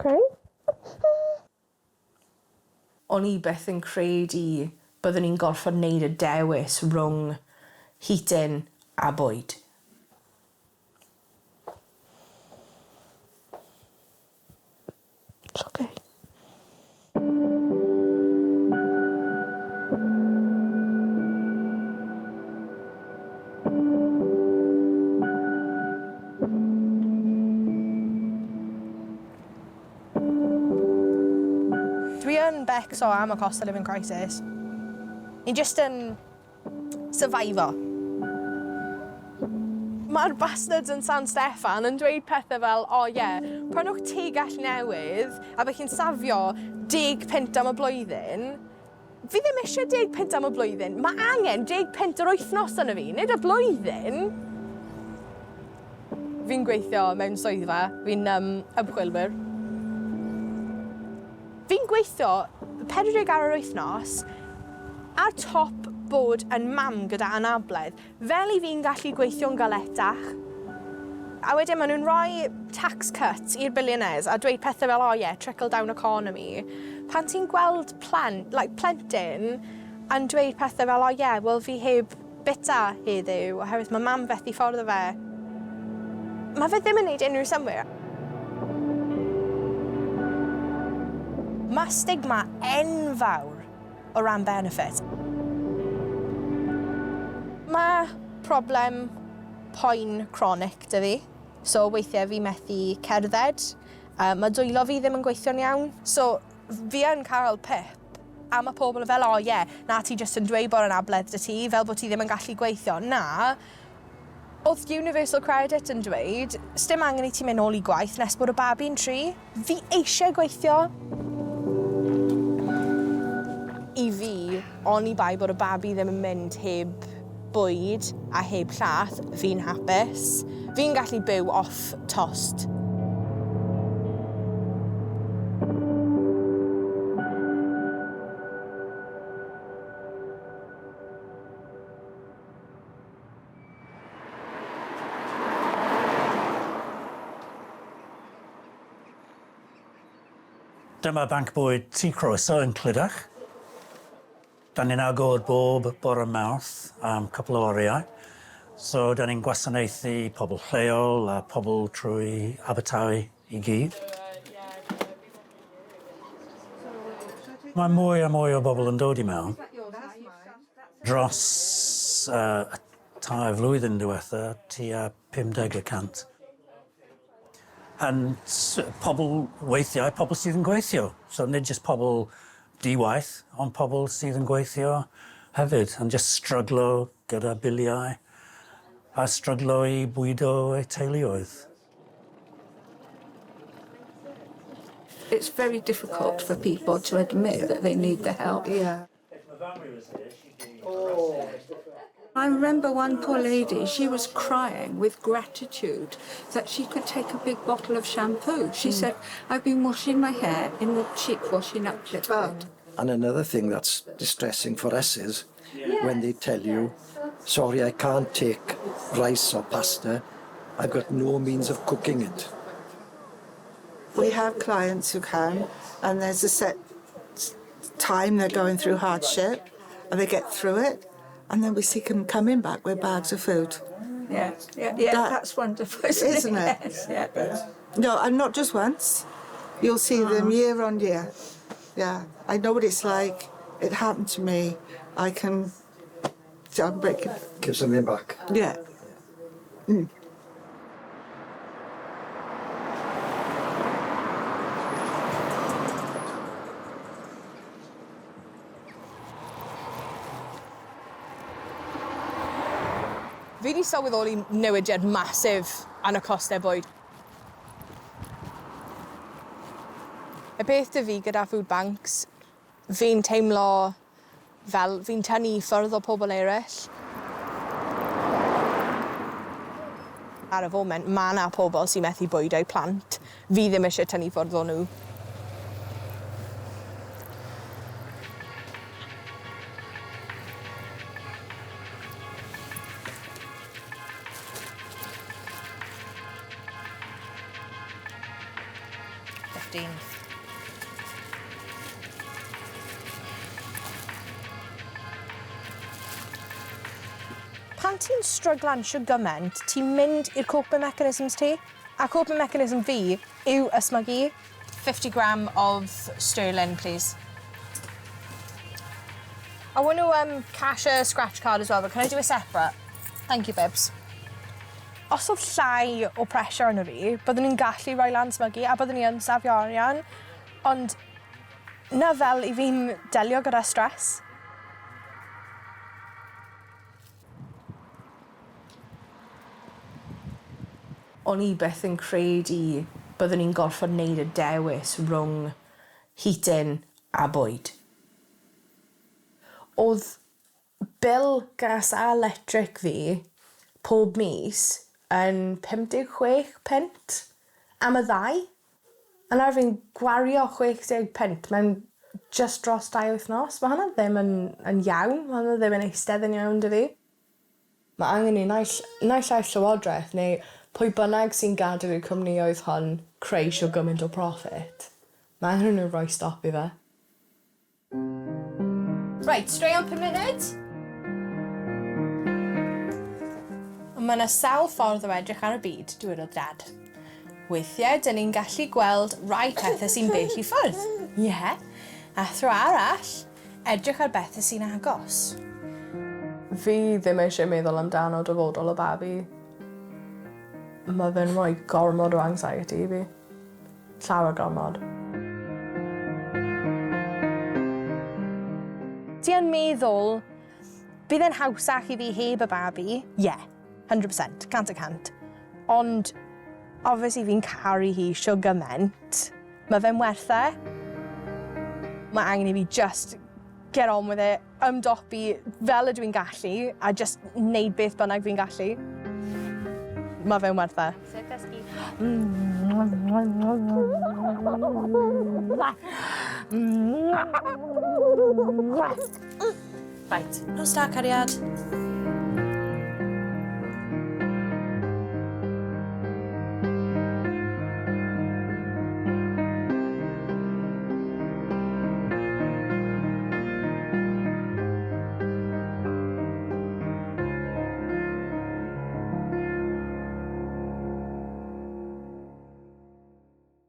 okay. O'n i byth yn credu byddwn i'n gorfod neud y dewis rhwng heating a bwyd. It's okay. Dwi yn becso am y cost of living crisis. Ni jyst yn survivo. Mae'r bastards yn San Steffan yn dweud pethau fel, o oh, ie, yeah, prynwch tegell newydd a bych chi'n safio 10 punt am y blwyddyn. Fi ddim eisiau 10 punt am y blwyddyn. Mae angen 10 punt yr wythnos arno fi, nid y blwyddyn. Fi'n gweithio mewn swyddfa, fi'n um, ymchwilwyr. Fi'n gweithio 40 awr yr wythnos ar top bod yn mam gyda anabledd, fel i fi'n gallu gweithio'n galetach. A wedyn maen nhw'n rhoi tax cuts i'r billionaires a dweud pethau fel, oh yeah, trickle down economy. Pan ti'n gweld plant, like plentyn yn dweud pethau fel, oh yeah, well fi heb bita heddiw oherwydd mae mam fethu ffordd o fe. Mae fe ddim yn neud unrhyw synnwyr. Mae stigma enfawr o ran benefit. Mae problem poen chronic 'da fi. So weithiau fi methu cerdded. Mae dwylo fi ddim yn gweithio'n iawn. So fi yn cael pip a mae pobl yn fel, o ie, na ti jyst yn dweud bod anabledd 'da ti, fel bod ti ddim yn gallu gweithio. Na, oedd Universal Credit yn dweud, sdim angen i ti mynd nôl i gwaith nes bod y babi'n tri. Fi eisiau gweithio. I fi, oni bai bod y babi ddim yn mynd heb bwyd a heb llath, fi'n hapus. Fi'n gallu byw off tost. Dyma banc bwyd Tŷ Croeso yn Clydach. Da ni'n agor bob bore Mawrth am cwpl o oriau. So da ni'n gwasanaethu pobl lleol a pobl trwy Abertawe i gyd. Mae mwy a mwy o bobl yn dod i mewn. Dros uh, y tair flwyddyn diwetha, tua 50 y cant. And pobl weithiau, pobl sydd yn gweithio. So nid jyst pobl di-waith, ond pobl sydd yn gweithio hefyd, yn jyst stryglo gyda biliau a stryglo i bwydo eu teuluoedd. It's very difficult for people to admit that they need the help. Yeah. I remember one poor lady, she was crying with gratitude that she could take a big bottle of shampoo. She said, I've been washing my hair in the cheap washing up liquid. And another thing that's distressing for us is when they tell you, sorry, I can't take rice or pasta, I've got no means of cooking it. We have clients who come and there's a set time they're going through hardship and they get through it and then we see them coming back with bags of food. Yeah, yeah, yeah, that's wonderful, isn't, Isn't it? Yes, yeah. No, and not just once. You'll see them year on year. Yeah, I know what it's like. It happened to me. I can... I'm breaking... Give something back. Yeah. Fi 'di sylweddoli newidiad massive yn y costau bwyd. Y peth 'da fi gyda food banks, fi'n teimlo fel fi'n tynnu i ffwrdd o pobl eraill. Ar y foment, ma' 'na pobl sy'n methu bwydo eu plant. Fi ddim eisiau tynnu ffwrdd o nhw. 15. Pan ti'n stryglan shwd gyment, ti'n mynd i'r coping mechanisms ti. A coping mechanism fi yw ysmygu. 50 gram of sterling, please. I want to cash a scratch card as well, but can I do it separate? Thank you, babes. Os oedd llai o pressure arno fi, byddwn i'n gallu rhoi lan smygu a byddwn i yn safio arian, ond na fel i fi'n delio gyda stress. O'n i byth yn credu byddwn i'n gorfod wneud y dewis rhwng heating a bwyd. Oedd bil gas a electric fi pob mis yn 56 punt am y ddau. A nawr fi'n gwario 60 punt mewn just dros 2 wythnos. Mae hwnna ddim yn iawn. Mae hwnna ddim yn eistedd yn iawn 'da fi. Mae angen i naill ai'r llywodraeth neu pwy bynnag sy'n gadw i'r cwmnïoedd hwn creu shwd gymaint o profit. Mae angen nhw roi stop i fe. Right, straeon 5 munud. Ond mae yna sawl ffordd o edrych ar y byd, dwedodd Dad. Weithiau, dyn ni'n gallu gweld rai pethau sy'n bell i ffwrdd. Ie. Yeah. A thro arall, edrych ar bethau sy'n agos. Fi ddim eisiau meddwl amdano dyfodol y babi. Mae fe'n rhoi gormod o anxiety i fi. Llawer gormod. Ti yn meddwl, bydd e'n hawsach i fi heb y babi? Yeah, 100%, 100%. Ond, obviously fi'n caru hi shwd gymaint. Mae fe'n werth e. Mae angen i fi just get on with it, ymdopi fel ydw i'n gallu, a just neud beth bynnag fi'n gallu. Mae fe'n werth e. Right, nos da, cariad.